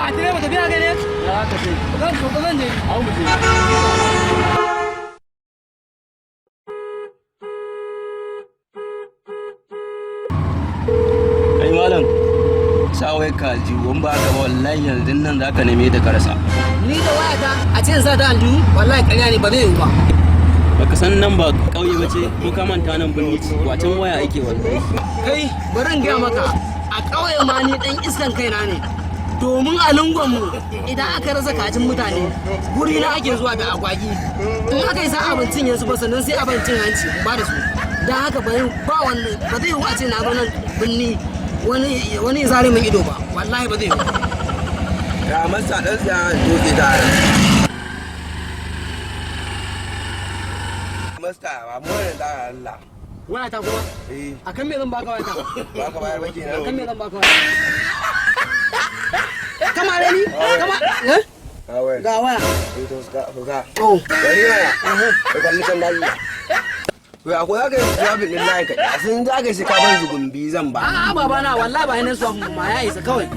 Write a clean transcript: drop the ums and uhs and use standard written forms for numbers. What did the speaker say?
A direba, tafiya ga ne? Ya ka ce. Zan so zan je. Au, mu je. Kai malam, sa wai ka aljihu, in ba haka ba wallahi yanzu nan za ka neme ta ka rasa. Ni da wayata a ce in sa ta aljihu, wallahi ƙarya ne, ba zai yiwu ba. Baka san nan ba ƙauye ba ce ko ka manta? Nan birni ce, wacin waya ake wallahi. Kai, bari in gaya maka, a ƙauye ma ni ɗan iskan kaina ne. Domin a lungonmu idan aka rasa kajin mutane, guri na ake zuwa da agwagi. In aka yi sa abincin yanzu ba, sannan sai abincin hanci ba da su. Don haka ba ba wani ba zai yiwu a ce na zo nan birni wani ya zare min ido ba, wallahi ba zai yiwu. Ya masa dan tsaya dutse da masta ba mu ne da Allah. Wayata kuma? Eh. Akan me zan baka wayata? Ba ka bayar ba kenan. Akan me zan baka waya? Kama ni kama eh? Ga waya. Ga waya. Eh, to suka fuka. Oh. Bari mana ka kalli kan Allah. To ya ko za ka yi swapping din layin ka? Sun za ka shi ka ban zugumbi zan ba. A'a babana, wallahi ba yana so ma, ya isa kawai.